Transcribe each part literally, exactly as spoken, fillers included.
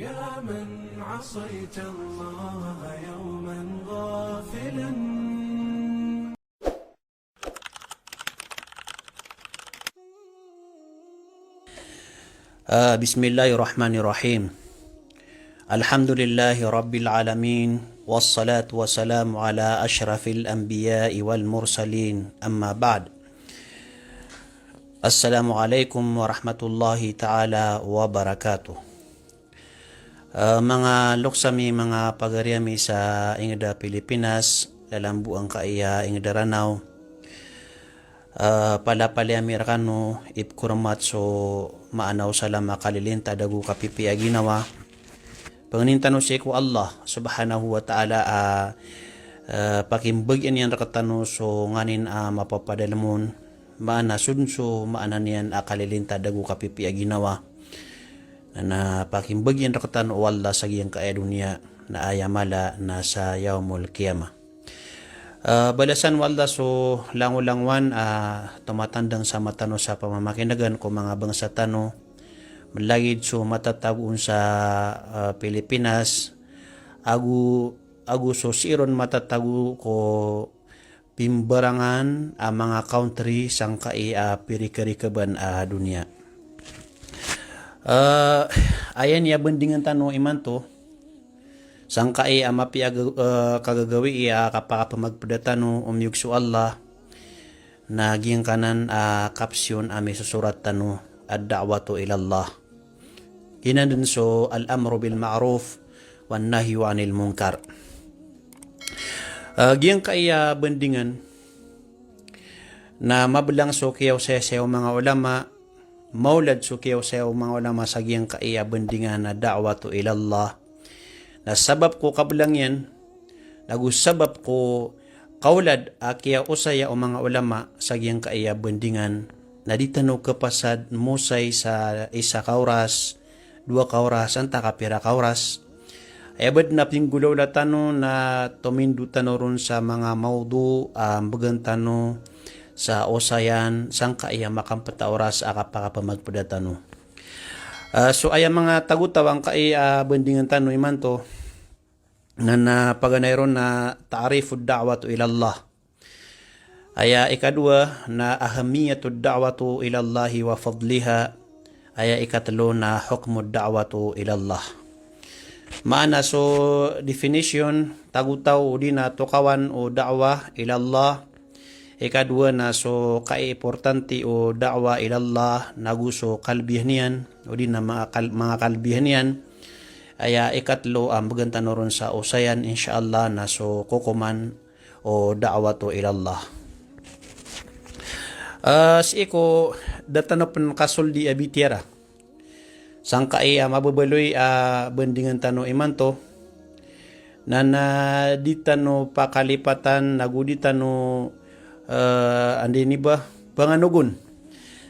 يا من عصيت الله يوما غافلا. Ah, bismillahirrahmanirrahim. Alhamdulillahi rabbil alamin. Wassalatu wassalamu ala ashrafil anbiya'i wal mursalin. Amma ba'd. Assalamu alaikum warahmatullahi ta'ala wabarakatuh. Ah, manga loks ami, manga pagari ami sa ingd a Pilipinas, lalambo angkai a ingd a Ranaw. Ah, palapali ami rkano, ipkhormat so maana o salam a kalilintad ago kapipiya a ginawa. Pangnin tano sii ko Allah subhanahu wa ta'ala a, ah, pakimbagian iyan rktano so nganin a mapapadalm on, maana so dn so maana niyan a kalilintad ago kapipiya a ginawa. Na, na pakimbagian rktano o Allah sa giyangkai a doniya, na aya mala na sa Yawmul Qiyamah. Ah, balasan o Allah so langolangowan a tomatandang sa mata tano sa pamamakin'gan ko manga bangsa tano, mlagid so matatago on sa, ah, Pilipinas, ago, ago so sii ron matatago ko pimbarangan a manga country sangkai a pirikrikban a doniya. Ah, aya niyan a bandingan tano imanto, sangkai a mapiya a ga-, ah, kagagawii a kapakapamagpda tano o miyog so Allah, na giyangkanan a caption a misosorat tano, ad-da'watu ilallah. Giyanan dn so al-amru bil ma'ruf wan nahyu anil munkar. Ah, giyangkai a bandingan na mablang so kiyaosaya saya o manga ulama, maolad so kiyaosaya o manga ulama sa giyangkai a bandingan a da'watu ilallah. Na sabap ko kablang iyan, nago sabap ko kaolad a kiyaosaya o manga ulama sa giyangkai a bandingan, na di tano kapasad mosay sa isa ka oras, dowa ka oras, antaa ka pira ka oras. Aya badn a pinggolawla tano na tomindo tano ron sa manga mawdu a mbgan tano sa osayan sangkai a makampet a oras a kapakapamagpda tano. Ah, so aya manga tagotaw angkai a bandingan tano imanto, na, na paganay ron na ta'rifud da'watu ilallah. Aya ikadowa na ahammiyatud da'watu ilallahi wa fadliha. Aya ikatlo na hukmud da'watu ilallah. Maana so definition, tagotaw odi na tokawan o da'wah ilallah. Ikadowa na so kaiimportanti o da'wah ilallah, nago so kalbihan iyan, odi na manga kal-, manga kalbihan iyan. Aya ikatlo a mbgan tano ron sa osayan, insha Allah, na so kokoman o da'watu ilallah. Ah, sii ko da tano pn kasoldi a bitiyara sangkai a mababaloy a bandingan tano imanto, na, na di tano pakalipatan, nago di tano, eh, anda ini ba, panganogon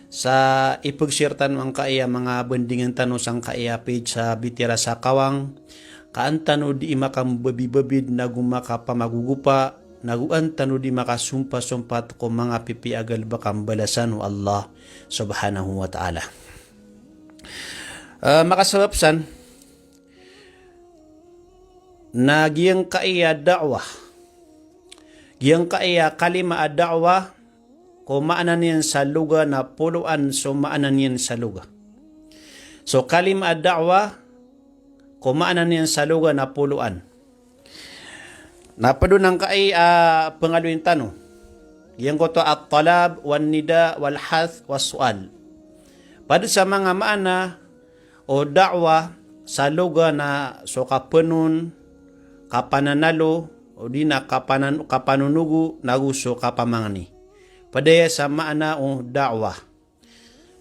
sa ipag-share tano angkai a manga bandingan tano sangkai a page sa Bitiyara sa Kawang, ka an tano di makambabibabid nago makapamagogopa, nago an tano di makasompasompat ko manga pipiya a galbk a mbalasan o Allah subhanahu wa ta'ala. Eh, makasabap san, na giyangkai a da'wah, giyangkai a kalima a da'wah, ko maana niyan sa loga na poloan so maana niyan sa loga. So kalima a da'wah, ko maana niyan sa loga na poloan. Na pd on angkai a pangaloyin tano. Giyangkoto a talab, wan nida, wal hath, was su'al. Pd sa manga maana o da'wah sa loga na so kapnon, kapananalo, odi na kapanan-, kapanonogo, nago so kapamangni. Pd aya sa maana o da'wah.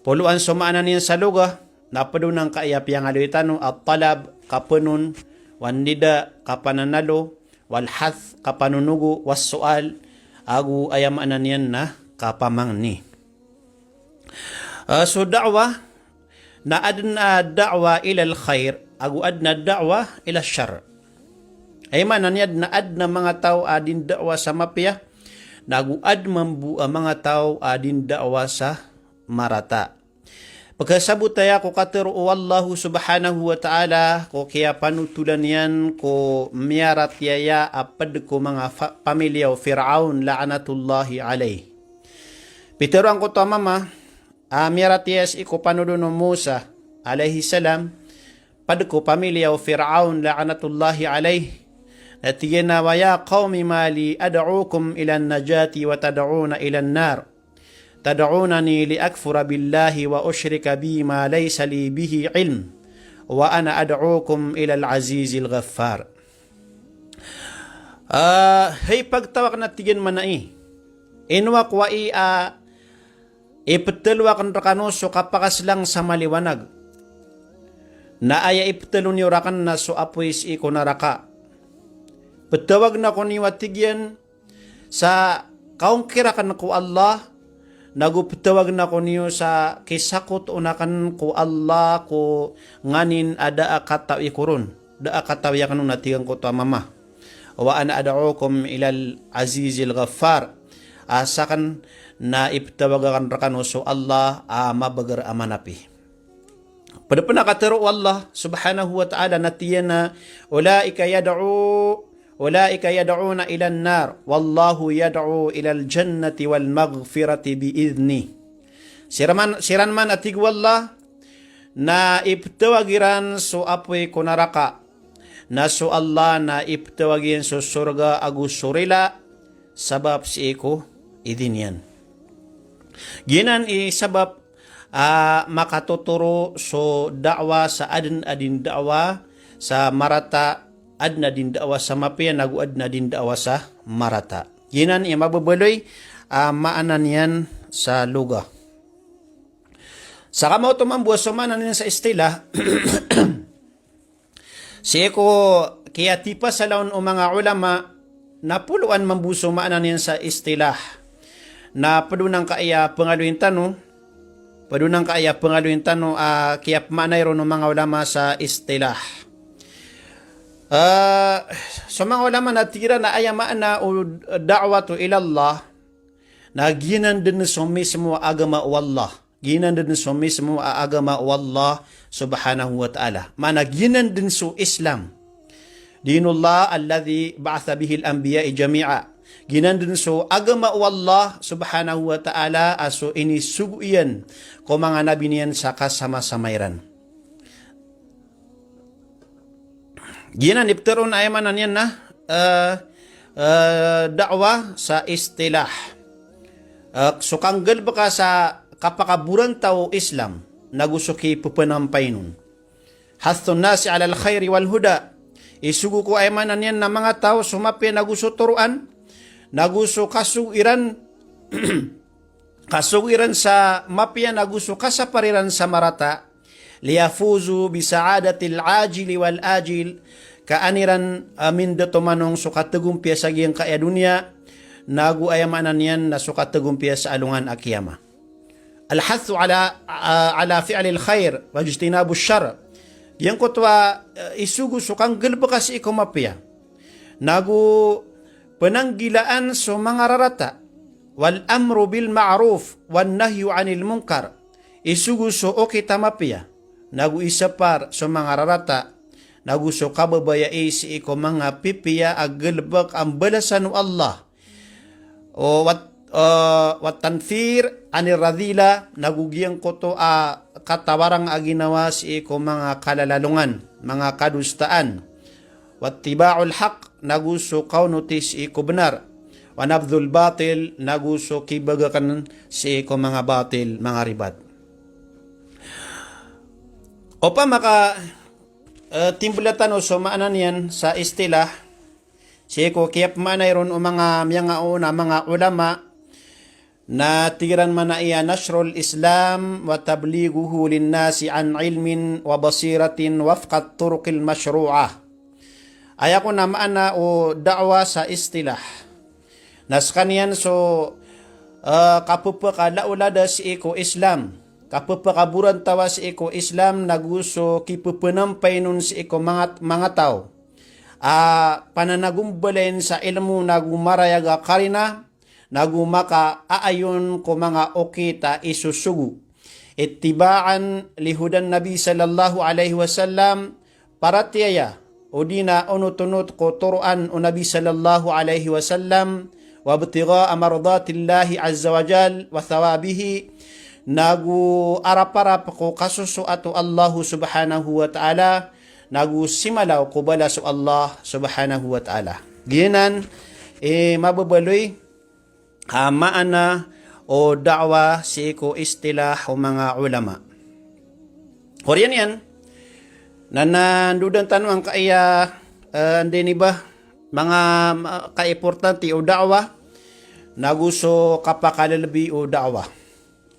Poloan so maana niyan sa loga, na pd on angkai a piyangaloy tano, a talab, kapnon, wan nida, kapananalo, wal hath, kapanonogo, was su'al, ago aya maana niyan na kapamangni. Ah, so da'wah, na adn a da'wah ilal khair, ago adn a da'wah ilal shar. Aya maana niyan na adn a manga taw a dinda'wah sa mapiya, nago adn mambo a manga taw a dinda'wah sa marata. Pkasabota ko katharo o Allahu subhanahu wa ta'ala ko kiyapanotolan iyan ko miyaratiyaya a pd ko manga fa-, pamilya o Fir'awn la'natullahi alayh. Pitharo angkoto a mama a miyaratiyaya sii ko panolon o Musa alayhis salam, pd ko pamilya o Fir'awn la'natullahi alayh. Na tig iyan a, "Wa ya qawmi ma li ad'ukum ilan najati wa tad'una ilan nar. Tad'unani li akfura billahi wa ushrika bi ma laysa li bihi ilm. Wa ana ad'ukum ilal azizil ghaffar." Ah, hay pagtaw akn, a tig iyan, manai. Ino ako ai a ipthalo akn rkano so kapakaslang sa maliwanag. Na aya ipthalo niyo rakn na so apoy sii ko naraka. Pthawagn ako niyo, a tig iyan, sa kaongkir akn ko Allah, nago pthawagn ako niyo sa kisakotoon akn ko Allah ko nganin a da a katawi ko ron, da a katawi akn on, a tig angkoto a mama. "Wa ana ad'ukum ilal azizil ghaffar." A sakn na ipthawag akn rkano so Allah a mabagr a manapi. Pd pn a katharo o Allah subhanahu wa ta'ala na tig iyan a, "Ulaika yad'u, ulaika yad'una ilan nar, wallahu yad'u ilal jannati wal maghfirati bi idhnih." Siran man, siran man, a tig o Allah, na ipthawag iran so apoy ko naraka, na so Allah na ipthawag iyan so sorga ago so rila sabap sii ko idin iyan. Giyanan i sabap a makatotoro so da'wa sa adn a dii nda'wa sa marata, adn a dii nda'wa sa mapiya, nago adn a dii nda'wa sa marata. Giyanan i mababaloy a maana niyan sa lugha. Sa kamaoto mambo a so maana niyan sa istilah, sii ko kiyatipasalaon o manga ulama, na poloan mambo so maana niyan sa istilah. Na pd on angkaya pngaloyin tano, pd on angkaya pngaloyin tano a kiyapmaanai ron o manga ulama sa istilah. Ah, so manga ulama na tig iran a aya maana o da'watu ilallah, na giyanan dn so mismo a agama o Allah. Giyanan dn so mismo a agama o Allah subhanahu wa ta'ala. Maana giyanan dn so Islam. Dinullah alladhi ba'atha bihil anbiya jami'a. Giyanan dn so agama o Allah subhanahu wa ta'ala a so inisogo iyan ko manga nabi niyan sa kasamasama iran. Giyanan i ptharoon a aya maana niyan na, eh, eh, da'wa sa istilah. Eh, so kanggalbka sa kapakaborantaw o Islam, nago so kipphanampay on. Hathun nasi alal khairi wal huda. Isogo ko aya maana niyan na manga taw so mapiya nago so toroan, nago so kasogo iran, kasogo iran sa mapiya nago so kasapar iran sa marata, liyafuzu bi sa'adatil ajili wal ajil, ka an iran, ah, mindato manong so katagompiya sa giyangkaya doniya, nago aya maana niyan na so katagompiya sa alongan a kiyama. Al-hathu ala, ah, ala fi'lil khair, wajtinabu shar. Giyangkoto a, ah, isogo so kanggalbka sii ko mapiya, nago pnanggilaan so manga rarata, wal amru bil ma'ruf wan nahyu anil munkar. Isogo so okit a mapiya, nago isapar so manga rarata, nago so kababayai sii ko manga pipiya a galbk a mbalasan o Allah. O wat, eh, wat tanfir anir radhila, nago giyangkoto a katawarang a ginawa sii ko manga kalalalongan, manga kadosaan. Wattiba'ul haqq, nago so kaonoti sii ko bnar. Wa nabdhul batil, nago so kibagakn sii ko manga batil, manga ribat. Opama ka, eh, timblatan o so maana niyan sa istilah, sii ko kiyapmaanai ron o manga miyangaoona a manga ulama, na tig iran maana iyan nashrul Islam wa tablighuhu linnasi an ilmin wa basiratin wafqat turuqil mashru'ah. Aya kon a maana o da'wa sa istilah, na skaniyan so, eh, kappakalaolada sii ko Islam, kappakaborantawa sii ko Islam, nago so kipphanampay on sii ko manga, manga taw a pananagombalayin sa ilmo nago marayag a karina, nago makaaayon ko manga okit a isosogo. ittiba'an li hudan Nabi sallallahu alaihi wasallam, paratiyaya, odi na onot-onot ko toroan o Nabi sallallahu alaihi wasallam, wabtigha'a mardatillahi azza wa jal wa thawabihi, nago arap-arap ko kasosoat o Allahu subhanahu wa ta'ala, nago simalaw ko balas o Allah subhanahu wa ta'ala. Giyanan i mababaloy a maana o da'wah sii ko istilah o manga ulama. Oriyan iyan, na nandodan tano angkaya, eh, anda ini ba, manga, ma-, kaimportante o da'wah, nago so kapakalelebi o da'wah.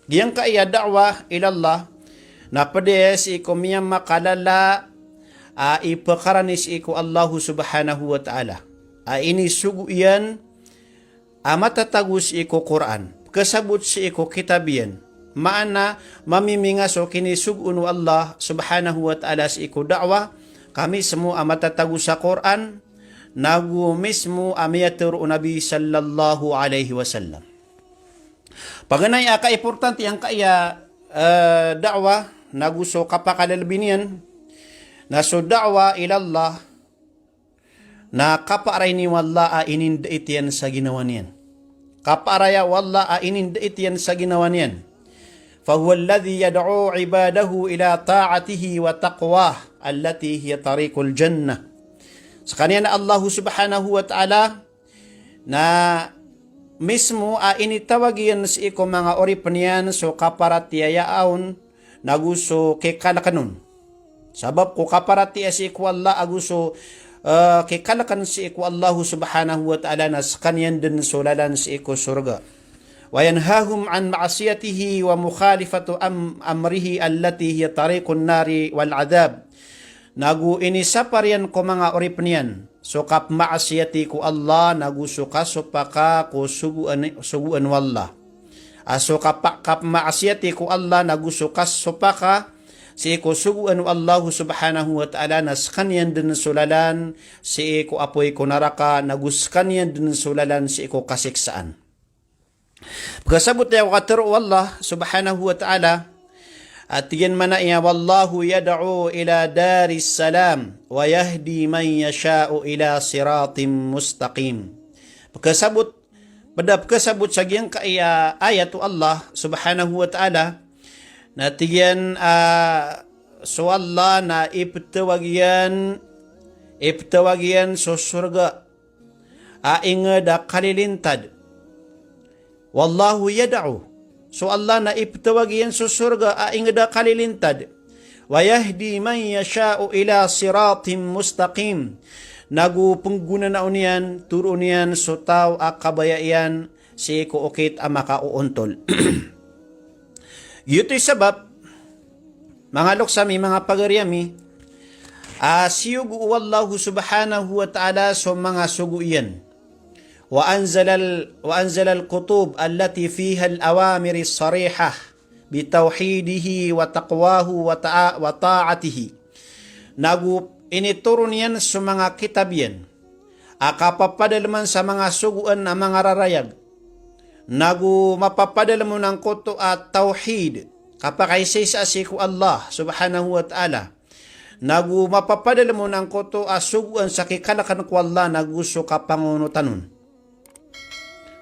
Giyangkaya da'wah ilallah, na ped sii ko miyamakalala a ipekarani sii ko Allahu subhanahu wa ta'ala. A inisogo iyan a matatago sii ko Qur'an, pekesabot sii ko kitab iyan. Maana, mamiminga so kinisogoon o Allah subhanahu wa ta'ala sii ko da'wah, ka mismo a matatago sa Qur'an, nago mismo a miyatero o Nabi sallallahu alaihi wasallam. Paganay a kaimportante angkaya, eh, da'wah, nago so kapakalelebi niyan, na so da'wah ilallah, na kapaarayni o Allah a inindait iyan sa ginawa niyan. Kapaaraya o Allah a inindait iyan sa ginawa niyan. Fahuwa alladhi yad'u ibadahu ila ta'atihi wa taqwah, allati hiya tariqul jannah. Sekaniyan na Allahu subhanahu wa ta'ala, na mismo a initawag iyan sii ko manga oripen iyan so kaparatiyayaan on, nago so kikaleken on. Sabap ko kaparatiyaya sii ko Allah ago so, eh, kikaleken sii ko Allahu subhanahu wa ta'ala na sekaniyan den so lalan sii ko sorga. Wa yanhahum an ma'siyatihi wa mukhalifatu am-, amrihi allati hiya tariqun nari wal adhab. Nago inisapar iyan ko manga oripen iyan so kapemaasiyati ko Allah, nago so kasopaka ko sogoan, sogoan o Allah. A so kapa-, kapemaasiyati ko Allah, nago so kasopaka sii ko sogoan o Allahu subhanahu wa ta'ala, na sekaniyan den so lalan sii ko apoy ko naraka, nago sekaniyan den so lalan sii ko kasiksaan. Pekesabot iyan ko katero o Allah subhanahu wa ta'ala, a tig iyan mana iyan, "Wallahu yad'u ila daris salam, wa yahdi man yasha'u ila siratim mustaqim." Pekesabot, ped a pekesabot sa giyangkaya ayat o Allah subhanahu wa ta'ala, na tig iyan, ah, so Allah na ipetawag iyan, ipetawag iyan so sorga a inged a kalilintad. Wallahu yad'u. So Allah na ipetawag iyan so sorga a inged a kalilintad. Wa yahdi man yasha'u ila siratim mustaqim. Nago penggonanao niyan, toroon iyan so taw a kabaya iyan sii ko okit a makaoontol. Giyoto i sabap, manga loks ami, manga pagari ami, a siyogo o Allahu subhanahu wa ta'ala so manga sogo iyan. Wa anzalal, wa anzalal kutub allati fihal awamiri sarihah bi tawhidihi wa taqwahu wa ta'a-, wa ta'atihi. Nago initoron iyan so manga kitab iyan a kapapadaleman sa manga sogoan a manga rarayag. Nago mapapadalem on angkoto a tawhid, kapakaisaisa sii ko Allah subhanahu wa ta'ala. Nago mapapadalem on angkoto a sogoan sa kikaleken ko Allah, nago so kapangonotan on.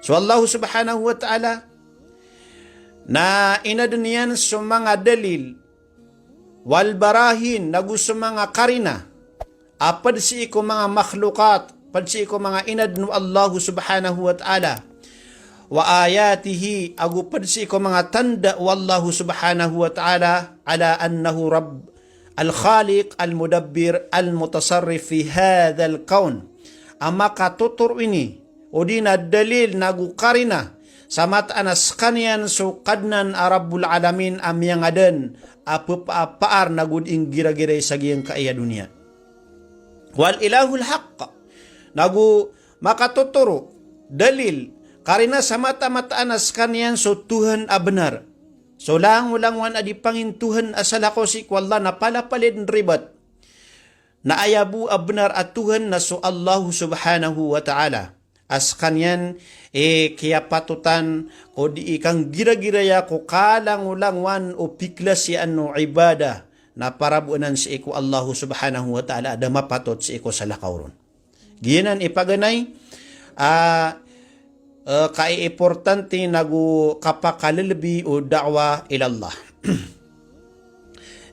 So Allah subhanahu wa ta'ala na inaden iyan so manga dalil, wal barahin, nago so manga karina a ped sii ko manga makhlukat, ped sii ko manga inaden o Allah subhanahu wa ta'ala. Wa ayatihi, ago ped sii ko manga tanda o Allah subhanahu wa ta'ala, ala annahu Rabb, al-Khaliq, al-Mudabbir, al-Mutasarrif fi hadhal kawn. A makatotoro ini, odi na dalil nago karina sa mataan a sekaniyan so Kadnan a Rabbul Alamin a miyangaden a pepapaar nago di inggiragiray sa giyangkaya doniya. Wal ilahul haqq, nago makatotoro, dalil, karina sa mata-mataan a sekaniyan so Tuhan a benar. So langolangowan a di pangintuhan a salakaw sii ko Allah na palapalid ribat. Na aya bo a benar a Tuhan na so Allah subhanahu wa ta'ala. a skaniyan i kiyapatotan ko di i kanggiragira iyan ko kalangolangowan o piklasiyan o ibadah na paraboanan sii ko Allahu subhanahu wa ta'ala a da mapatot sii ko salakaw ron. Giyanan i paganay a, eh, kaiimportante nago kapakalelebi o da'wah ila Allah.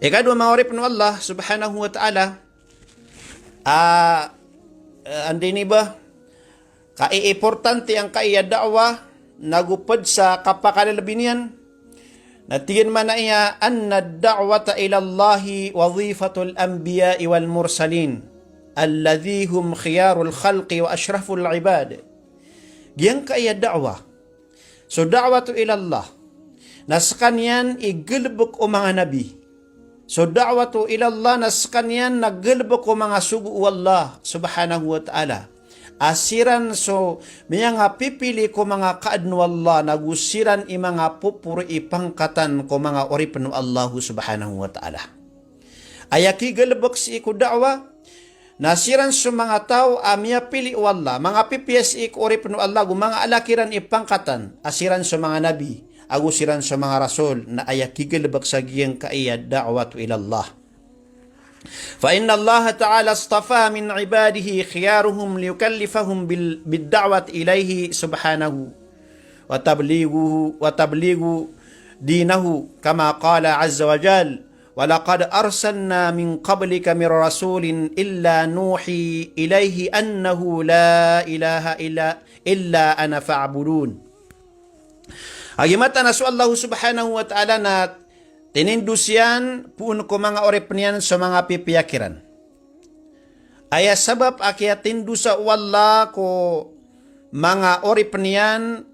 Ikadowa, manga oripen o Allah subhanahu wa ta'ala, a, eh, anda ini ba kaiimportante angkaya da'wah nago ped sa kapakalelebi niyan, na tig iyan, maana iyan, anna ad-da'wata ila Allahi wazifatul anbiya'i wal mursalin, alladhi hum khiyarul khalqi wa ashraful ibad. Giyangkaya da'wah, so da'watu ila Allah, na skaniyan i galebek o manga nabi. So da'watu ila Allah na skaniyan na galebek o manga sogo o Allah subhanahu wa ta'ala a siran so miyangapipili ko manga kaaden o Allah, nago siran i manga poporo i pangkatan ko manga oripen o Allahu subhanahu wa ta'ala. Aya kigalebek sii ko da'wah na siran so manga taw a miyapili o Allah, manga pipiya sii ko oripen o Allah, ago manga ala kiran i pangkatan a siran so manga nabi, ago siran so manga rasul, na aya kigalebek sa giyangkaya da'watu ila Allah. Fa inna Allah ta'ala istafa min ibadihi khiyaruhum liyukallifahum bil, bid da'wati ilaihi subhanahu wa tablighuhu, wa tablighu dinahu, kama qala azza wa jal, wa laqad arsalna min qablika min rasulin illa nuhi ilaihi annahu la ilaha illa, illa ana fa'budun. A giya mataan a so Allahu subhanahu wa ta'ala na tinindos iyan poon ko manga oripen iyan so manga pipiya kiran. Aya sabap a kiyatindosa o Allah ko manga oripen iyan,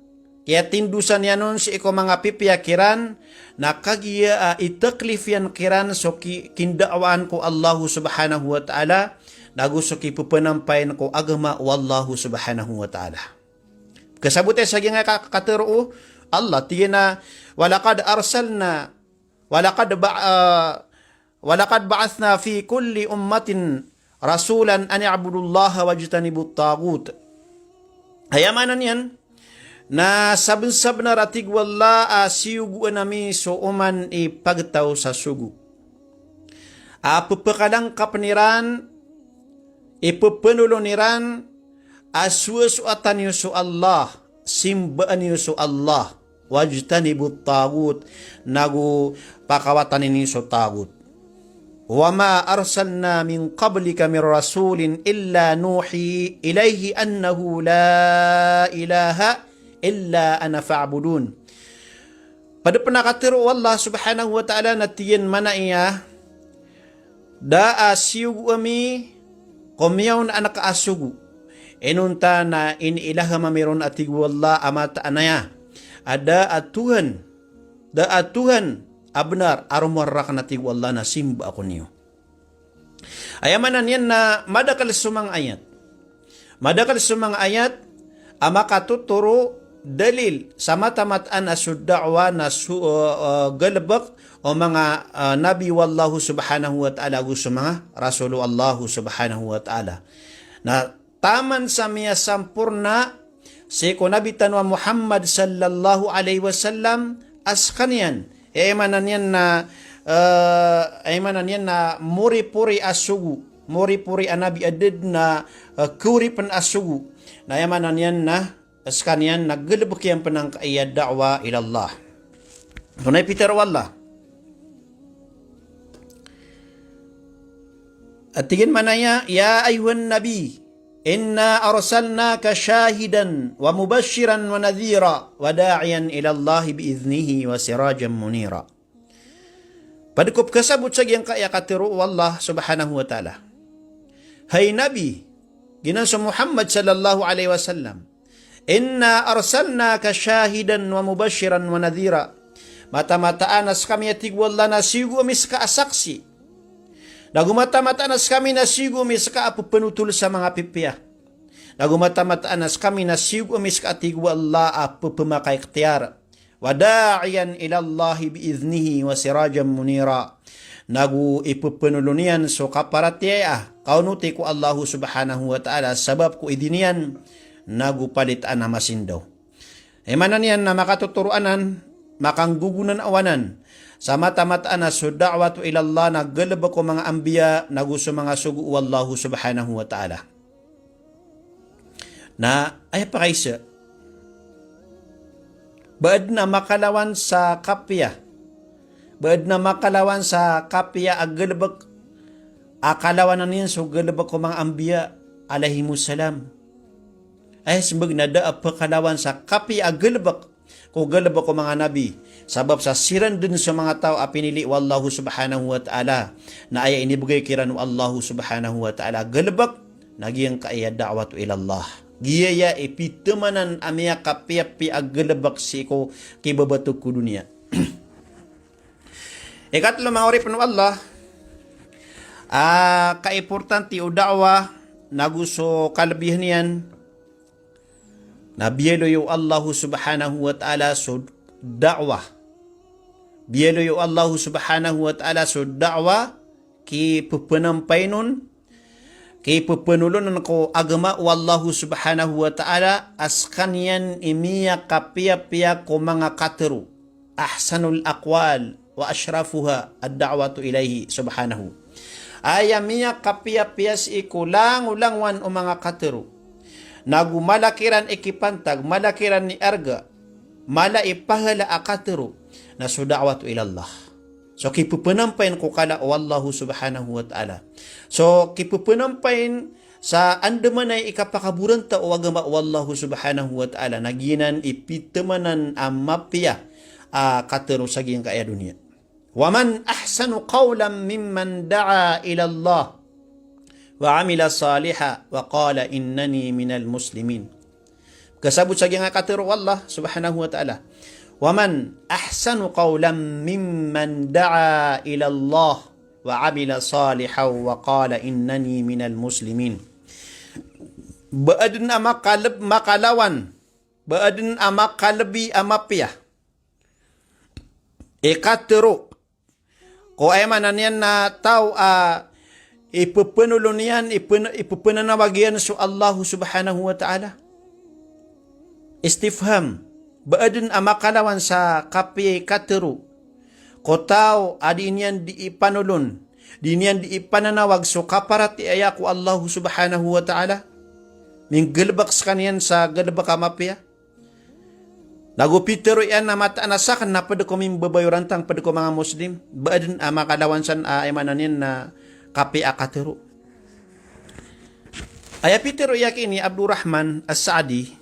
kiyatindosa niyan on sii ko manga pipiya kiran, na kagiya a itaklif iyan kiran so ki-, kinda'waan ko Allahu subhanahu wa ta'ala, nago so kipepenampayin ko agama o Allahu subhanahu wa ta'ala. Kasabot iyan sa giyangkaya ka-, katero o Allah, tig iyan a, "Walaqad arsalna, walaqad ba-, ah, walaqad ba'athna fi kulli ummatin rasulan an i'budullaha wajtanibut taghut." Aya maana niyan na sabensabenar a tig o Allah a siyogoan ami so oman i pagtaw sa sogo. A pepekalangkapen iran, ipepenolon iran, a soasoatan iyo so Allah, simbaan iyo so Allah, wajtanibut taghut, nago pakawatanin iyo so taghut. Wa ma arsalna min qablika min rasulin illa nuhi ilaihi annahu la ilaha illa ana fa'budun. Ped pen a katero o Allah subhanahu wa ta'ala na tig iyan, maana iyan, da a siyogo ami ko miyaona a naka a sogo inonta na iniilaham ami ron a tig o Allah a mataan aya a da a Tuhan, da a Tuhan a benar a rowar raken a tig o Allah na simba ako niyo. Aya maana niyan na madakel so manga ayat. Madakel so manga ayat a makatotoro, dalil sa matamataan a so da'wah na so, eh, eh, galebek o manga, eh, nabi o Allahu subhanahu wa ta'ala ago so manga rasul o Allahu subhanahu wa ta'ala. Na taman sa miyasamporna sii ko Nabi tano a Muhammad sallallahu alaihi wasallam a sekaniyan, aya maana niyan na, eh, aya maana niyan na moripori a sogo, moripori a nabi a da den a, eh, kawripen a sogo. Na aya maana niyan na sekaniyan na galebek iyan pen angkaya da'wah ila Allah. Tonaa i pitero o Allah? A tig iyan, maana iyan, "Ya ayyuhan nabi, inna arsalnaka shahidan wa mubashiran wa nadhira wa da'iyan ila Allahi bi idhnihi wa sirajan munira." Ped ko pekasabot sa giyangkaya katero o Allah subhanahu wa ta'ala. Hay Nabi, giyanan so Muhammad sallallahu alaihi wasallam, "Inna arsalnaka shahidan wa mubashiran wa nadhira." Mataan-mataan a sekami, a tig o Allah, na siyogo ami seka a saksi. Nago mataan-mataan a sekami na siyogo ami seka a pepenotol sa manga pipiya. Nago mataan-mataan a sekami na siyogo ami seka, a tig o Allah, a pepemakaiktiyar. "Wa da'iyan ila Allahi bi idhnihi wa sirajan munira." Nago ipepenolon iyan so kaparatiyaya, kaonoti ko Allahu subhanahu wa ta'ala, sabap ko idin iyan, nago palitaan a masindaw. Aya maana niyan na makatotoro anan, makanggogonan o anan sa mataan-mataan a so da'watu ila Allah na galebek o manga anbiya nago so manga sogo o Allahu subhanahu wa ta'ala. Na aya pakaisa, ba aden a makalawan sa kapiya, ba aden a makalawan sa kapiya a galebek a kalawanan iyan so galebek o manga anbiya alayhimus salam. Aya sembag na da a pekalawan sa kapiya a galebek ko galebek o manga nabi. Sabap sa siran den so manga taw a pinili o Allahu subhanahu wa ta'ala. Na aya inibegay kiran o Allahu subhanahu wa ta'ala a galebek na giyangkaya da'watu ila Allah. Giyaya i pitemanan a miyakapiyapiya a galebek sii ko kibabatog ko doniya. Ikatelo, manga oripen o Allah, a kaimportante o da'wah nago so kalebihan iyan, na biyaloy o Allahu subhanahu wa ta'ala so da'wah. Biyaloy o Allahu subhanahu wa ta'ala so da'wah, kipepenampayn on, kipepenolon on ko agama o Allahu subhanahu wa ta'ala a sekaniyan i miyakapiyapiya ko manga katero. Ahsanul aqwal wa ashrafuha ad-da'watu ilayhi subhanahu. Aya miyakapiyapiya sii ko langolangowan o manga katero. Nago mala kiran i kipantag, mala kiran i arga, mala i pahala a katero, na so da'watu ila Allah. So kipepenampayn ko kala o Allahu subhanahu wa ta'ala. So kipepenampayn sa andamanaya i kapakaboranta o agama o Allahu subhanahu wa ta'ala, na giyanan i pitemanan a mapiya a katero sa giyangkaya doniya. Wa man ahsanu qawlan mimman da'a ila Allah wa amila salihan wa qala innani minal muslimin. Kasabot sa giyangkaya katero o Allah subhanahu wa ta'ala. Wa man ahsanu qawlan mimman da'a ila Allah wa amila salihan wa qala innani minal muslimin. Ba aden a makaleb-, makalawan, ba aden a makalebi a mapiya i katero ko, aya maana niyan na taw a ipepenolon iyan, ipen-, ipepenanawag iyan so Allahu subhanahu wa ta'ala. Istifham, ba aden a makalawan sa kapiya i katero ko taw a di niyan di ipanolon, di niyan di ipananawag so kaparatiyaya ko Allahu subhanahu wa ta'ala, minggalebek sekaniyan sa galebek a mapiya. Nago pitero iyan a mataan a saken na ped ko mimbabayorantang ped ko manga Muslim, ba aden a makalawan san a, aya maana niyan na kapiya a katero. Aya pitero iyan ki ini Abdurrahman As-Sa'di,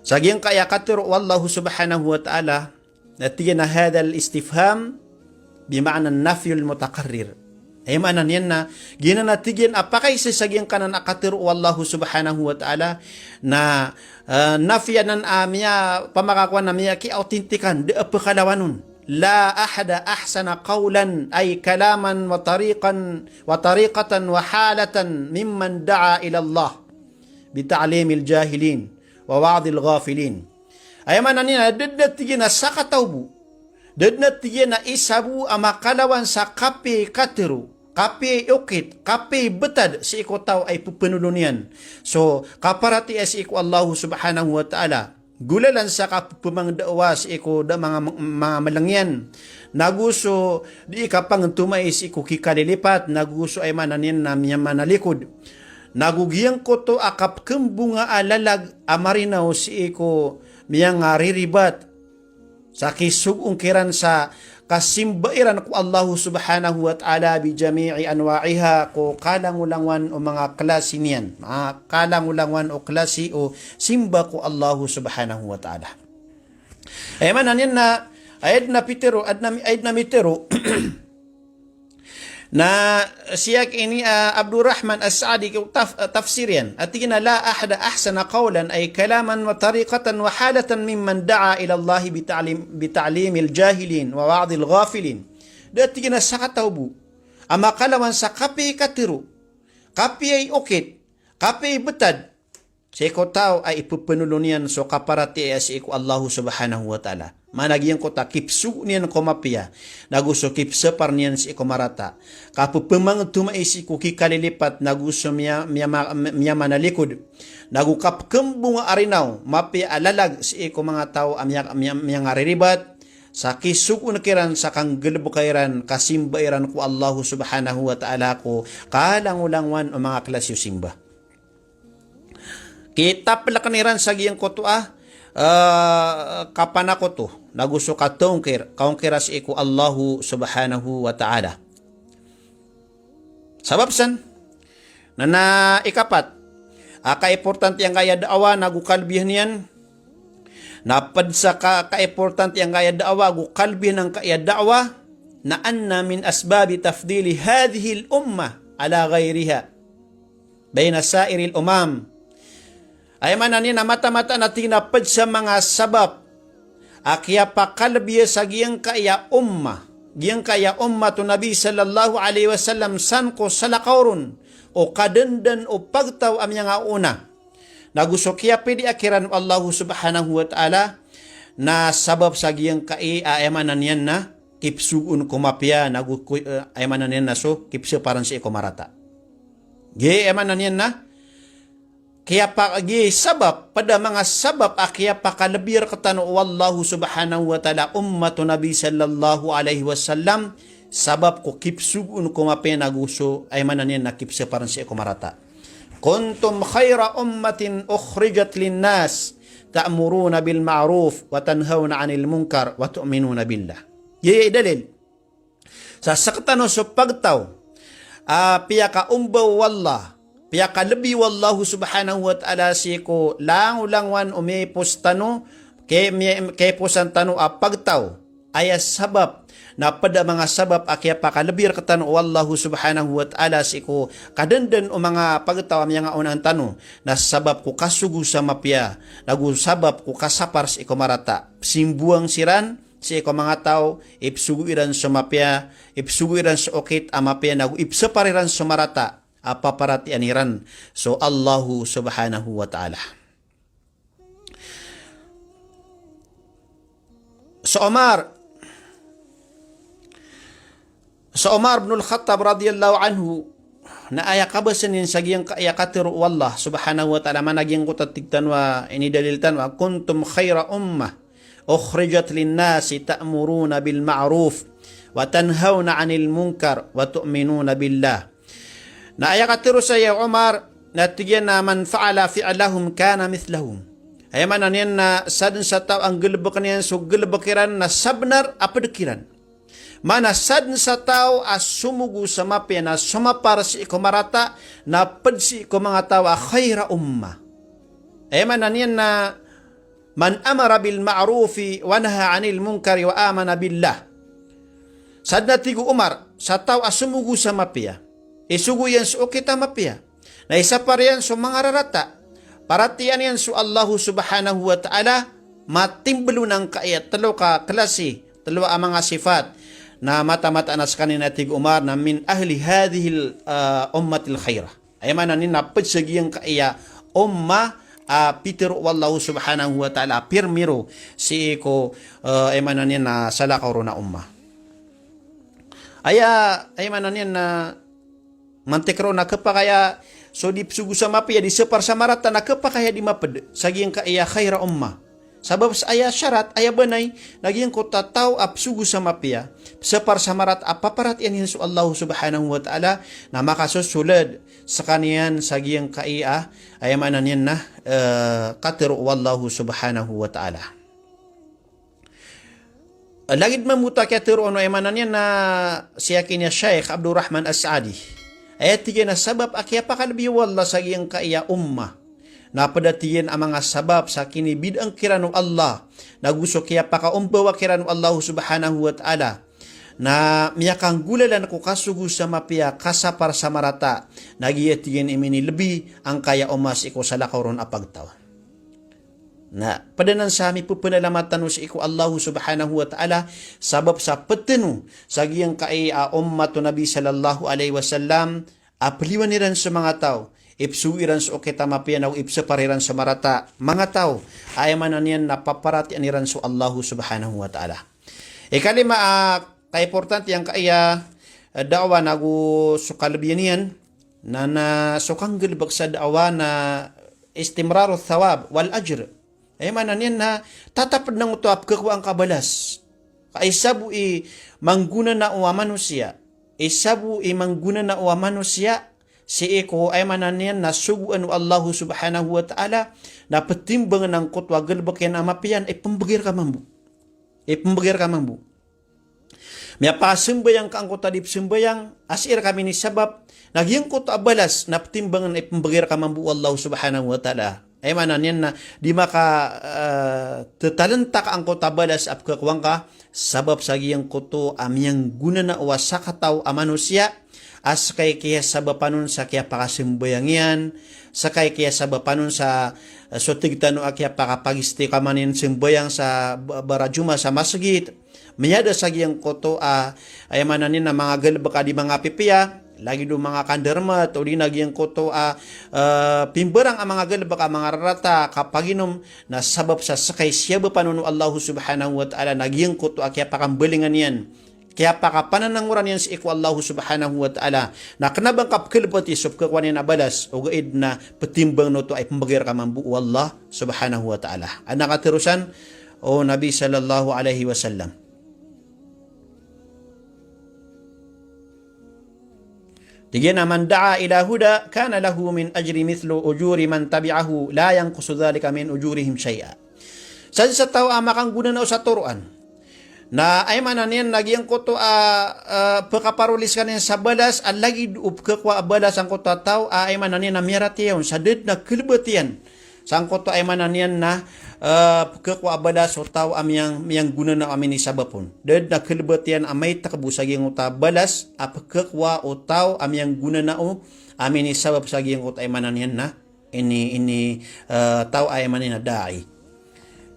sa giyangkaya katero o Allahu subhanahu wa ta'ala, na tig iyan a hadhal istifham bi ma'na nafyul mutaqarrir. Aya maana niyan na, giyanan a tig iyan a pakaisa sa giyangkanan a katero o Allahu subhanahu wa ta'ala, na, eh, nafi anan a miyapamakakowa na miyakiautentikan, da a pekalawan on. La ahada ahsana qawlan ay kalaman wa tariqan, wa tariqatan wa halatan mimman da'a ila Allah bi ta'limil jahilin wa wa'dhil ghafilin. Aya maana niyan na da den a tig iyan a sakataw bo, da den a tig iyan a isa bo a makalawan sa kapiya i katero, kapiya i okit, kapiya i betad sii ko taw a ipepenolon iyan so kaparatiyaya sii ko Allahu subhanahu wa ta'ala, golalan sa kapepemangdaawa sii ko da manga, manga meleng iyan, nago so di kapangentomai sii ko kikalilipat, nago so, aya maana niyan na miyamanalikod, nago giyangkoto a kapekembonga a lalag a marinaw sii ko miyangariribat sa kisogoon kiran sa kasimba iran ko Allahu subhanahu wa ta'ala bi jami'i anwa'iha, ko kalangolangowan o manga klasi niyan, manga kalangolangowan o klasi o simba ko Allahu subhanahu wa ta'ala. Aya maana niyan na, aya den a pitero, aden a mi-, aya den a mitero na siya ki ini, ah, Abdurrahman As-Sa'di ko taf-, ah, tafsir iyan. A tig iyan a la ahada ahsana qawlan ay kalaman wa tariqatan wa halatan mimman da'a ila Allah bi ta'lim, bi ta'limil jahilin wa wa'dhil ghafilin. Da a tig iyan a sakataw bo a makalawan sa kapiya i katero, kapiya i okit, kapiya i betad sii ko taw a ipepenolon iyan so kaparatiyaya sii ko Allahu subhanahu wa ta'ala. Maana giyangkoto a kipsogo niyan ko mapiya, nago so kipsapar niyan sii ko marata. Kapepemanged to mai sii ko kikalilipat, nago so miya-, miyama-, miyamanalikud, nago kapekembong a rinaw, mapiya a lalag sii ko manga taw a miya-, miya-, miyangariribat, sa kisogoon kiran sa kanggalebeka iran, kasimba iran ko Allahu Subhanahu wa Ta'ala ko kalangolangowan o manga klasi o simba. Kitapeleken iran sa giyangkoto a, eh, kapanakoto, nago so kataongkir, kaongkira sii ko Allahu Subhanahu wa Ta'ala. Sabap san, na, na ikapat a kaimportante angkaya da'wa nago kalebihan iyan, na ped sa ka, kaimportante angkaya da'wa ago kalebihan angkaya da'wa, na anna min asbabi tafdili hadhihil ummah ala ghayriha bayna sa'iril umam. Aya maana niyan na mataan-mataan a tig iyan a ped sa manga sabap a kiyapakalebiya sa giyangkaya ummah, giyangkaya ummah o Nabi sallallahu alaihi wasallam san ko salakaw ron o kadandan o pagtaw a miyangaona. Nago so kiyapidi a kiran o Allahu Subhanahu wa Ta'ala na sabap sa giyangkai a, aya maana niyan na kipsogoon ko mapiya, nago ko, eh, aya maana niyan na so kipsaparen sii ko marata. Giya aya maana niyan na kiyapa-, giya sabap, ped a manga sabap a kiyapakalebiya rektano o Allahu Subhanahu wa Ta'ala, ummah o Nabi sallallahu alaihi wasallam, sabap ko kipsogoon ko mapiya nago so, aya maana niyan na kipsaparen sii ko marata. Kuntum khayra ummatin ukhrijat linnas, ta'muruna bil ma'ruf, wa tanhawna 'anil munkar, wa tu'minuna billah. Giya i dalil. Sa sektano so pagtaw a piyakaomba o Allah, piyakalebi o Allahu Subhanahu wa Ta'ala sii ko langolangowan o miyaipos tano, ke-, miya-, kaiposan tano a pagtaw. Aya sabap, na ped a manga sabap a kiyapakalebi rektano o Allahu Subhanahu wa Ta'ala sii ko kadandan o manga pagtaw a miyangaonaan tano, na sabap ko kasogo sa mapiya, nago sabap ko kasapar sii ko marata. Simbuang siran sii ko manga taw, ipsogo iran so mapiya, ipsogo iran so okit a mapiya, nago ipsapar iran so marata a paparatiyayaan iran so Allahu Subhanahu wa Ta'ala. So Umar, so Umar bin Al-Khattab radiyallahu anhu, na aya kabasa niyan sa giyangkaya katero o Allah Subhanahu wa Ta'ala, maana giyangkoto a tig tano a, inidalil tano a, "Kuntum khayra ummah ukhrijat linnasi ta'muruna bil ma'ruf wa tanhawna 'anil munkar wa tu'minuna billah." Na aya katero saya o Umar, na tig iyan a, "Man fa'ala fi'lahum kana mithlahum." Aya maana niyan na sadn sa taw a nggalebeken iyan so galebek iran na sabnar a ped kiran. Maana sadn sa taw a somogo sa mapiya na somapar sii ko marata na ped sii ko manga taw a khayra ummah. Aya maana niyan na man amara bil ma'rufi wa naha 'anil munkari wa amana billah. Sadn a tig o Umar, sa taw a somogo sa mapiya, isogo iyan so okit a mapiya, na isapar iyan so manga rarata, paratiyayaan iyan so Allahu Subhanahu wa Ta'ala, matimbel on angkaya telo ka klasi, telo a manga sifat, na mataan-mataan a sekaniyan a tig o Umar na min ahli hadhihil, ah, ummatil khairah. Aya maana niyan na ped sa giyangkaya ummah a pitero o Allahu Subhanahu wa Ta'ala a pirmiro sii ko, eh, aya maana niyan na salakaw ron a ummah. Aya, aya maana niyan na mantik ron na kepakay a so di pesogo sa mapiya, di separ sa marata na kepakay a di maped sa giyangkaya khaira ummah. Sabap sa aya sharat, aya banay, na giyangkoto a taw a pesogo sa mapiya, separ sa marata a paparatiyayaan iyan so Allah Subhanahu wa Ta'ala, na makasosoled sekaniyan sa giyangkai a, aya maana niyan na, eh, katero o Allah Subhanahu wa Ta'ala. Lagid mambo oto a kiyatero on o, aya maana niyan na, si aki niyan Shaykh Abdurrahman As-Sa'di. Aya tig iyan a sabap a kiyapakalebi o Allah sa giyangkai a ummah. Na ped a tig iyan a manga sabap sa kinibidaan kiran o Allah, nago so kiyapakaombawa kiran o Allah Subhanahu wa Ta'ala, na miyakanggolalan ko kasogo sa mapiya, kasapar sa marata, na giya tig iyan i minilebi angkaya ummah sii ko salakaw ron a pagtaw. Na ped anan sa mipepenalamat tano sii ko Allah Subhanahu wa Ta'ala, sabap sa peteno sa giyangkai a ummah o Nabi sallallahu alaihi wasallam, a peliwan iran so manga taw, ipsogo iran so okit a mapiya, nago ipsapar iran so marata, manga taw a aya maana niyan na paparatiyayaan iran so Allahu subhanahu wa ta'ala. Ikalima a kaimportante angkaya, eh, da'wah nago so kalebihan iyan, na, na so kanggalebek sa da'wah na istimraru thawab wal ajr. Aya maana niyan na tatap den angkoto a pekekowa angka balas. Ka isa bo i manggonanao a manosiya, isa bo i manggonanao a manosiya, sii ko aya maana niyan na sogoan o Allahu subhanahu wa ta'ala, na petimbangen angkoto a galebek iyan a mapiya na ipembegay reka mambo. Ipembegay reka mambo. Miyapakasambayang ka angkoto a di pesambayang, a sii reka minisabap, na giyangkoto a balas na petimbangen a ipembegay reka mambo o Allahu subhanahu wa ta'ala. Aya maana niyan na di maka, eh, tetalenta ka angkoto a balas a pekekowa ngka, sabap sa giyangkoto a miyanggonanao a sakataw a manosiya, a sekay kiyasabapan on sa kiyapakasambayang iyan, sekay kiyasabapan on sa, eh, so tig tano a kiyapakapagistiqamah niyan sambayang sa ba-, barajuma sa masgit. Miyada sa giyangkoto a, aya maana niyan na manga galebek a di manga pipiya, lagid o manga kandarmat, odi na giyangkoto a, eh, pimbarang a manga galebek a manga rarata, kapaginom, na sabap sa sekay siyabapan on o Allahu subhanahu wa ta'ala, na giyangkoto a kiyapakambalingan iyan, kiyapakapananangoran iyan sii ko Allahu subhanahu wa ta'ala. Na kena ba ngka pekelebeti so pekekowa niyan a balas, ogaid na petimbangen oto a ipembegay reka mambo o Allah subhanahu wa ta'ala. Adn a katerosan o Nabi sallallahu alaihi wasallam. Tig iyan a, "Man da'a ila huda, kana lahu min ajri mithlu ujuri man tabi'ahu, la yanqusu dhalika min ujurihim shay'a." Sadn sa taw a makanggonanao sa toroan, na aya maana niyan na giyangkoto a, a, pekaparoli sekaniyan sa balas, a lagid o pekekowa a balas angkoto a taw a aya maana niyan na miyaratiyaya on, sa da den a kelebet iyan sangkoto a aya maana niyan na, eh, pekekowa a balas o taw a miyang, miyanggonanao a minisabap on. Da den a kelebet iyan a maitek bo sa giyangkoto a balas a pekekowa o taw a miyanggonanao a minisabap sa giyangkoto a aya maana niyan na ini, ini, eh, taw a aya maana niyan na da'i.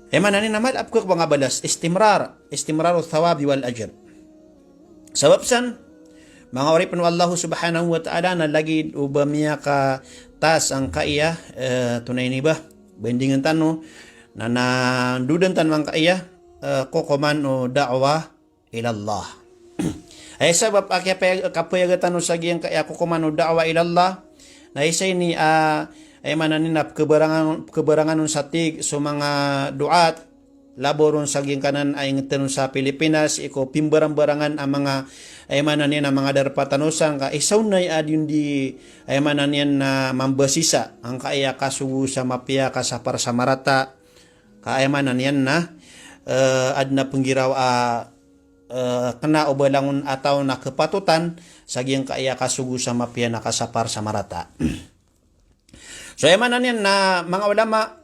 Aya maana niyan na mala a pekekowa nga balas, istimrar, istimraru thawabi wal ajr. Sabap san, manga oripen o Allahu subhanahu wa ta'ala, na lagid o ba miyakataas angkaya, eh, tonaa ini ba, bandingen tano, na, na ndodan tano angkaya, eh, kokoman o da'wah ila Allah. Aya sabap a kiyapay-, kapayaga tano sa giyangkaya kokoman o da'wah ila Allah, na isa ini, ah, aya maana niyan na pekebarangan, pekebarangan on sa tig so manga du'at, labaw ron sa giyangkanan a inged tano sa Pilipinas, iko pimbarangbarangan a manga, aya maana niyan na manga darpa tano sangka isa on na aya di, aya maana niyan na mambasisa angkaya kasogo sa mapiya, kasapar sa marata, ka aya maana niyan na, eh, aden a penggiraw a, eh, kena o ba langon a taw na kepatotan sa giyangkaya kasogo sa mapiya na kasapar sa marata. So aya maana niyan na manga ulama,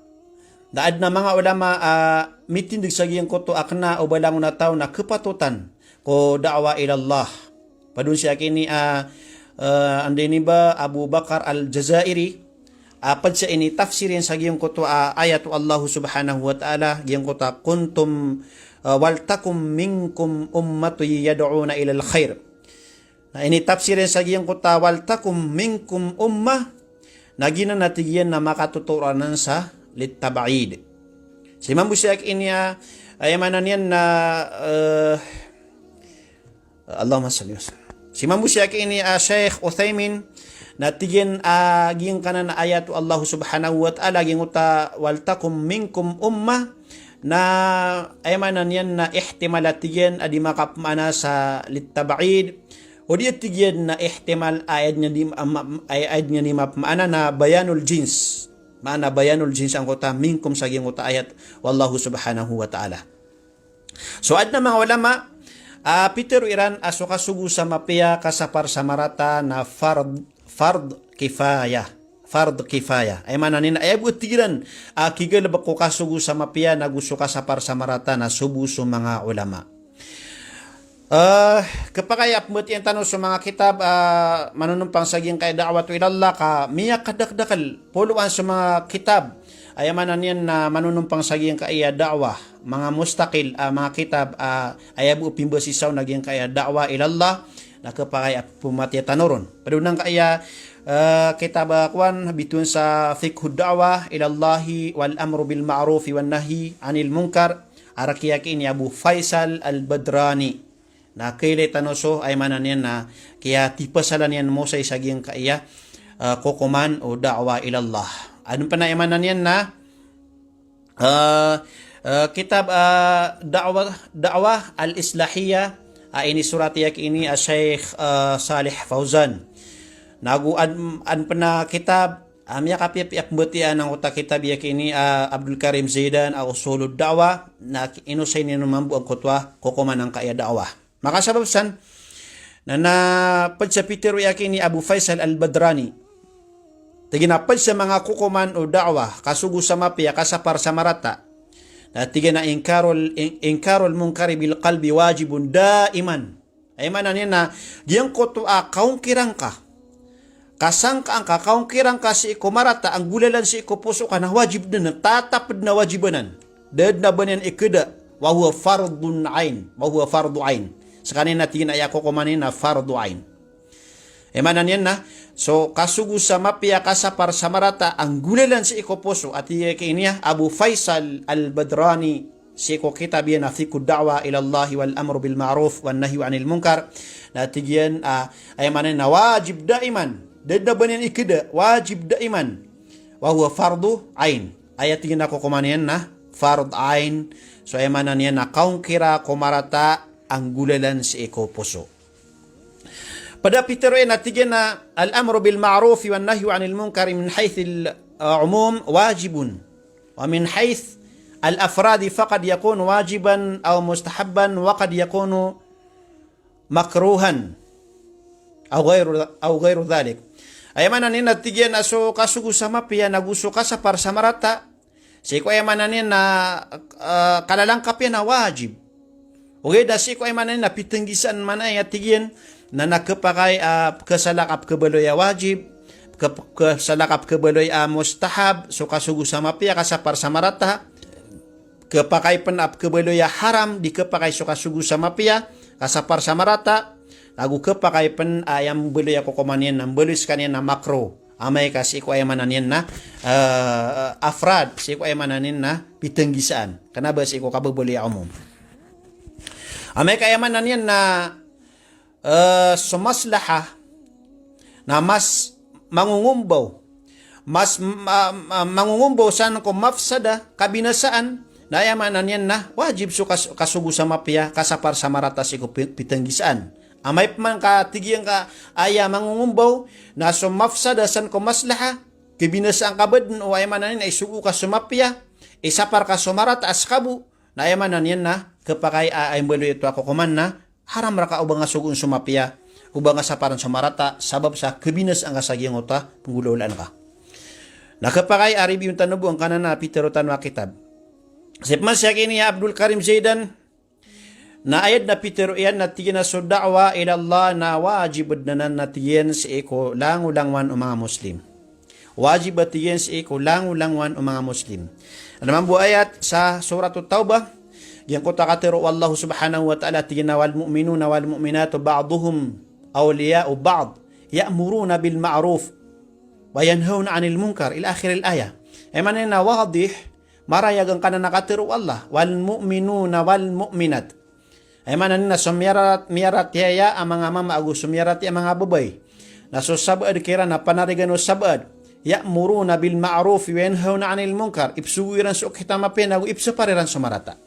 da aden a manga ulama a mitindeg sa giyangkoto a kena o ba langon a taw na kepatotan ko da'wah ila Allah. Ped on sii aki ini a, eh, anda ini ba, Abu Bakar Al-Jazairi, a ped sa initafsir iyan sa giyangkoto a ayat o Allahu subhanahu wa ta'ala, giyangkoto a kuntum, eh, "Waltakum minkum ummatun yad'una ilal khair." Na initafsir iyan sa giyangkoto a "Waltakum minkum ummah", na giyanan a tig iyan na makatotoro anan sa litab'id. Sii mambo sii aki ini a, aya maana niyan na, eh, Allahumma salli wa sallim. Sii mambo sii aki ini a Sheikh Uthaymin, na tig iyan a giyangkanan a ayat o Allahu subhanahu wa ta'ala, giyangkoto a "Waltakum minkum ummah", na aya maana niyan na ihtimal a tig iyan a di makapemaana sa litab'id. O di a tig iyan na ihtimal a aya den iyan di ma-, ma-, aya, aya den iyan di mapemaana na bayanul jins. Maana bayanul jins angkoto a minkum sa giyangkoto a ayat o Allahu subhanahu wa ta'ala. So aden a manga ulama a pitero iran a so kasogo sa mapiya, kasapar sa marata na fard, fard kifayah. Fard kifayah. Aya maana niyan na aya bo a tig iran a kigalebek ko kasogo sa mapiya nago so kasapar sa marata na so bo so manga ulama. Eh, kepakay a pembatiyan tano so manga kitab a manonompang sa giyangkaya da'watu ila Allah ka miyakadakdakel poloan so manga kitab. Aya maana niyan na manonompang sa giyangkaya da'wah, manga mustaqil a manga kitab a aya bo pimbasisa on a giyangkaya da'wah ila Allah. na khapakay a pmatiya tano ron. Pd on angkaya, eh, kitab a kowan, bitowan sa Fiqhud Da'wah ila Allahi wal Amru bil Ma'rufi wan Nahyi anil Munkar, a rk iyan ki ini Abu Faisal Al-Badrani. Na kailay tano so, aya maana niyan na kiyatipasalan iyan mosay sa giyangkaya, eh, kokoman o da'wah ila Allah. Adn pn a aya maana niyan na, eh, eh, kitab, eh, da'wah, da'wah al-islahiyah, a inisorat iyan ki ini a Sheikh, eh, Salih Fawzan. Nago adn, adn pn a kitab, a miyakapiyapiya a pmbatiya angkoto a kitab iyan ki ini a Abdul Karim Zaidan a Usulud Da'wah, na inosay niyan mambo angkoto a kokoman angkaya da'wah. Makasabap san, na, na pd sa pitharo iyan ki ini Abu Faisal Al-Badrani. Tig iyan a pd sa manga kokoman o da'wah, kasogo sa mapiya, kasapar sa marata. Na tig iyan a inkarul, in-, inkarul munkari bil qalbi wajibun daiman. Aya maana niyan na giyangkoto a kaongkirangka, kasangkaan ka, kaongkirangka sii ko marata a nggolalan sii ko poso ka na wajib dn, tatap dn a wajib anan. Da dn a ba niyan ikda, wa huwa fardun ain, wa huwa fardu ain. Skaniyan na tig iyan a aya kokoman iyan na fardu ain. Aya maana niyan na, so kasogo sa mapiya, kasapar sa marata a nggolalan sii ko poso, a tig iyan ki ini a Abu Faisal Al-Badrani, sii ko kitab iyan a Fiqhud Da'wah ila Allahi wal Amru bil Ma'ruf wan Nahyi anil Munkar. Na tig iyan, ah, aya maana niyan na wajib daiman. Da dn a ba niyan ikda, wajib daiman. Wa huwa fardu ain. Aya tig iyan a kokoman iyan na fard ain. So aya maana niyan na kaongkira ko marata a nggolalan sii ko poso. Pd a pitharo iyan a tig iyan a al-amru bil ma'rufi wan nahyu anil munkari min haythil, uh, umum wajibun. Wa min haythil afradi faqad yakunu wajiban aw mustahabban wa qad yakunu makruhan aw ghayru, aw ghayru dhalik. Aya maana niyan na tig iyan a so kasogo sa mapiya nago so kasapar sa marata, sii ko aya maana niyan na, ah, kalalangkap iyan a wajib. Ogaid na sii ko aya maana niyan na pitnggisaan, maana iyan a tig iyan na, na khapakay, ah, pkhasalak a pkhabaloy a wajib, pkha-, pkhasalak a pkhabaloy a mustahab so kasogo sa mapiya, kasapar sa marata, khapakay pn a pkhabaloy a haram, di khapakay so kasogo sa mapiya, kasapar sa marata, nago khapakay pn a aya mbaloy a kokoman iyan na mbaloy skaniyan na makruh. Amay ka sii ko aya maana niyan na, eh, afrad, sii ko aya maana niyan na pitnggisaan. Kna ba sii ko kababaloy a umum. Amay ka aya maana niyan na, eh, so maslaha na mas mangongombaw, mas ma-, ma-, mangongombaw san ko mafsada, kabinasaan, na aya maana niyan na wajib so kas-, kasogo sa mapiya, kasapar sa marata sii ko pi-, pitnggisaan. Amay pman ka tig iyan ka aya mangongombaw na so mafsada san ko maslaha, kabinasaan ka ba dn, o aya maana niyan na isogo ka so mapiya, isapar ka so marata a ska bo, na aya maana niyan na khapakay a, aya mbaloy oto a kokoman na haram rka o ba nga sogoon so mapiya, o ba nga saparn so marata, sabap sa kabinasaan ka sa giyangkoto a pnggolawlaan ka. Na khapakay a ribiyon tano bo angkanan a pitharo tano a kitab. Sii pman sii ki ini a Abdul Karim Zaidan, na aya dn a pitharo iyan na tig iyan a so da'wah ila Allah na wajib dn anan na tig iyan sii ko langolangowan o manga Muslim. Wajib a tig iyan sii ko langolangowan o manga Muslim. Adn mambo a ayat sa Suratut Taubah, giyangkoto a katharo o Allah subhanahu wa ta'ala, tig iyan a, "Wal mu'minuna wal mu'minatu ba'duhum awliya'u ba'd, ya'muruna bil ma'ruf wa yanhawna 'anil munkar," ila akhiril ayah. Aya maana niyan na wadih, marayag angkanan a katharo o Allah, "Wal mu'minuna wal mu'minat." Aya maana niyan na so miyarat-, miyaratiyaya a manga mama ago so miyaratiyaya a manga babay, na so sabaad kiran na panarigan o sabaad. Ya'muruna bil ma'rufi wa yanhawna 'anil munkar. Ipsogo iran so okit a mapiya nago ipsapar iran so marata.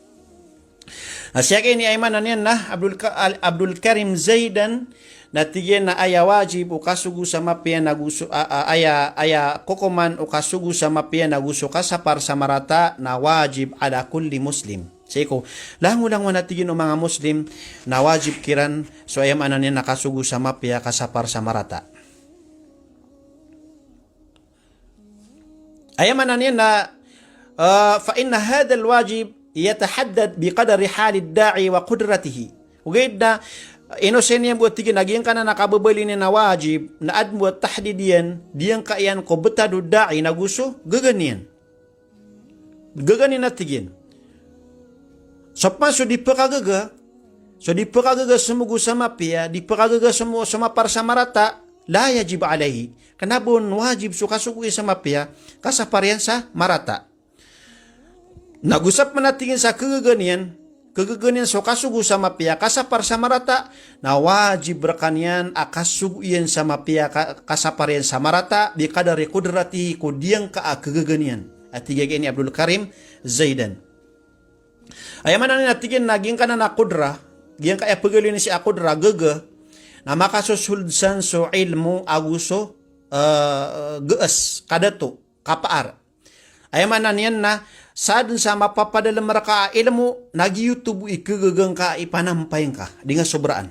Na sii ki ini aya maana niyan na Abdul Ka-, Al-, Abdul Karim Zaidan, na tig iyan a aya wajib o kasogo sa mapiya nago so, a, a, aya, aya kokoman o kasogo sa mapiya nago so kasapar sa marata na wajib ala kulli Muslim. Sii ko langolangowan a tig iyan o manga Muslim na wajib kiran so aya maana niyan na kasogo sa mapiya, kasapar sa marata. Aya maana niyan na, ah, fa inna hadhal wajib yatahaddad bi qadri halid da'i wa qudratihi. Ogaid na inosay niyan bo a tig iyan a giyangkanan a kababaloy niyan a wajib na adn bo a tahdid iyan, giyangkaiyan ko btad o da'i nago so gaga niyan. Gaga niyan a tig iyan. So pman so di pkhagaga, So di pkhagaga somogo sa mapiya, di pkhagaga somo-, somapar sa marata, la yajib alayhi. Kna ba on wajib so kasogo iyan sa mapiya, kasapar iyan sa marata. Na go sa pman a tig iyan sa khagaga niyan, khagaga niyan so kasogo sa mapiya, kasapar sa marata, na wajib rkaniyan a kasogo iyan sa mapiya ka-, kasapar iyan sa marata, bi qadri qudratihi, ko diyangka a khagaga niyan. A tig iyan i Abdul Karim Zaidan. Aya maana niyan a tig iyan na giyangkanan a qudra, giyangkaya pagaloy niyan sii a qudra, gaga, na makasosold san so ilmo ago so, eh, gaas, kadato, kapaar. Aya maana niyan na sadn sa mapapadalm rka a ilmo, na giyoto bo i khagaga ngka a ipanampay ngka, di nga sobraan.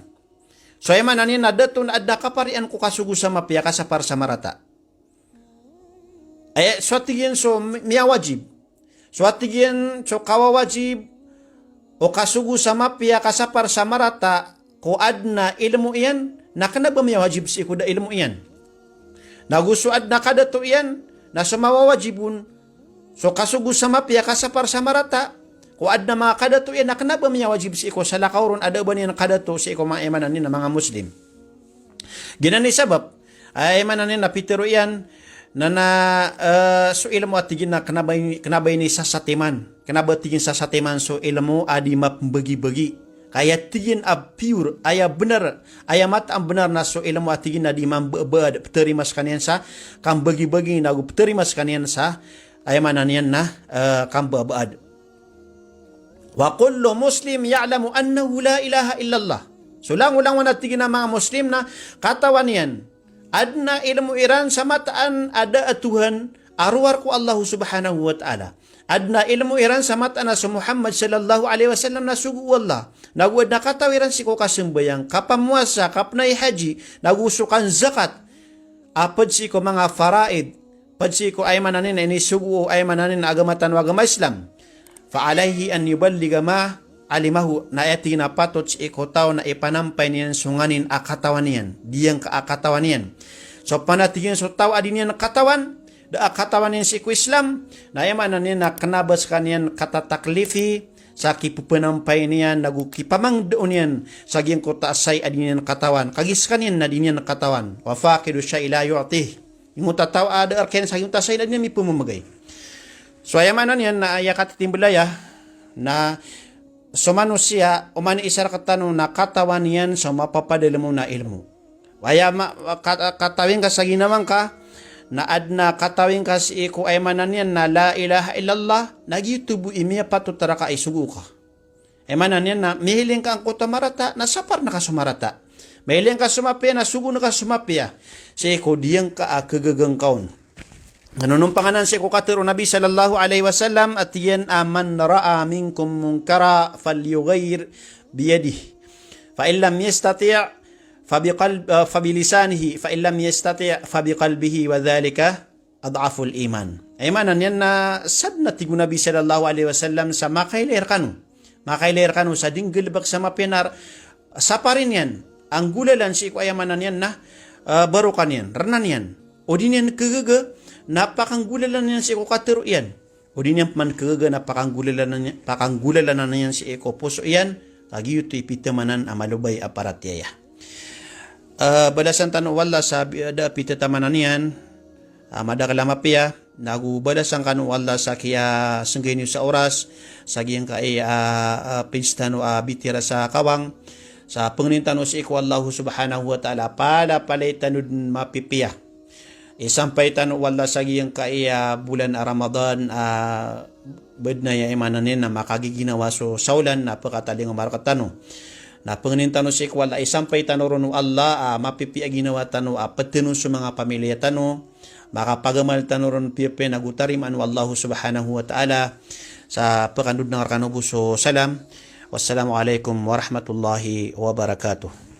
So aya maana niyan na dato na adn a kaparian ko kasogo sa mapiya, kasapar sa marata. Aya, so a tig iyan so mi-, miyawajib. So a tig iyan so kawawajib o kasogo sa mapiya, kasapar sa marata, ko adn a ilmo iyan, na kna ba miyawajib sii ko da ilmo iyan. Na go so adn a kadato iyan, na so mawawajib on, so kasogo sa mapiya, kasapar sa marata, ko adn a manga kadato iyan, na kna ba miyawajib sii ko salakaw ron a da a ba niyan kadato sii ko manga, aya maana niyan na manga Muslim. Giyanan i sabap, aya maana niyan na pitharo iyan, na, na, eh, so ilmo a tig iyan na kna ba ini, kna ba ini sasatiman. Kna ba tig iyan sasatiman so ilmo a di mapmbagibagi. Ka aya tig iyan a pure, aya bnar, aya mataan bnar na so ilmo a tig iyan na di mambabaad, ptharima skaniyan sa kambagibagi, na go ptharima skaniyan sa, aya maana niyan na, eh, kambabaad. Wa kullu muslim ya'lamu annahu la ilaha illallah. So langolangon a tig iyan a manga Muslim na katawan iyan, adn a ilmo iran sa mataan a da a Tuhan a rowar ko Allah subhanahu wa ta'ala. Adn a ilmo iran sa mataan a so Muhammad sallallahu alaihi wasallam na sogo o Allah. Na go adn a kataw iran sii ko kasambayang, kapamowasa, kapnay haji, na go so kanzakat, a pd sii ko manga faraid, pd sii ko, aya maana niyan na inisogo o, aya maana niyan na agama tano a agama Islam. Fa alayhi an yuballigha ma alimahu, na aya tig iyan a patot sii ko taw na ipanampay niyan so nganin a katawan iyan, diyangka a katawan iyan. So pman a tig iyan so taw a di niyan katawan, da a katawan iyan sii ko Islam, na aya maana niyan na kna ba skaniyan katataklifi sa kipphanampay niyan, na go kipamangndao niyan sa giyangkoto a say a di niyan katawan. Kagiya skaniyan na di niyan katawan. Wa faqidu shay'in la yu'tih. Giyangkoto a taw a da a rk iyan sa giyangkoto a say na di niyan mipmamagay. So aya maana niyan na aya katitimbl aya na so manosiya, oman i isa rktano na katawan iyan so mapapadalm on a ilmo. Aya ma-, ka-, katawi ngka sa ginawa ngka, na adn a katawi ngka sii ko, aya maana niyan na la ilaha illallah, na giyoto bo i miyapatot rka a isogo ka. Aya maana niyan na mihiling ka angkoto a marata, na sapar ngka so marata. Mihiling ka so mapiya, na sogoon ka so mapiya. Sii ko diyangka a khagaga ngka on. Nanonompang anan sii ko katharo o Nabi sallallahu alaihi wasallam a tig iyan a, "Man ra'a minkum munkaran falyughayyir biyadihi. Fa in lam yastati' fa biqalb-, ah, fa bilisanihi. Fa in lam yastati' fa biqalbihi. Wa dhalika ad'aful iman." Aya maana niyan na sadn a tig o Nabi sallallahu alaihi wasallam sa makailay rkano. Makailay rkano sa di nggalbk sa mapiya na sapari niyan, anggolalan sii ko, aya maana niyan na, ah, barokan iyan, rnan iyan. O di niyan khagaga, na pakanggolalan iyan sii ko katharo iyan. O di niyan pman khagaga na pakanggolalan iyan, pakanggolalan iyan sii ko poso iyan, ka giyoto i pithamanan a malobay a paratiyaya. Ah, balasan tano o Allah sa bi-, da a pithatamanan iyan, ah, madakl a mapiya, nago balasan kano o Allah sa kiyasnggay niyo sa oras, sa giyangkai a, ah, page tano a Bitira sa Kawang, sa pangnin tano sii ko Allah subhanahu wa ta'ala, palapalay tano dn mapipiya. Isampay tano o Allah sa giyangkai a, ah, bolan a Ramadan, ah, bdn aya, aya maana niyan na makagiginawa so saolan na pkatalingoma rktano. Na pangnin tano sii ko Allah, isampay tano ron o Allah a, ah, mapipiya a ginawa tano a, ah, pthanon so manga pamilya tano, makapagamal tano ron piyapiya nago tarimaan o Allah subhanahu wa ta'ala. Sa pkandodngan rkano bo so salam. Wassalamu alaikum warahmatullahi wabarakatuh.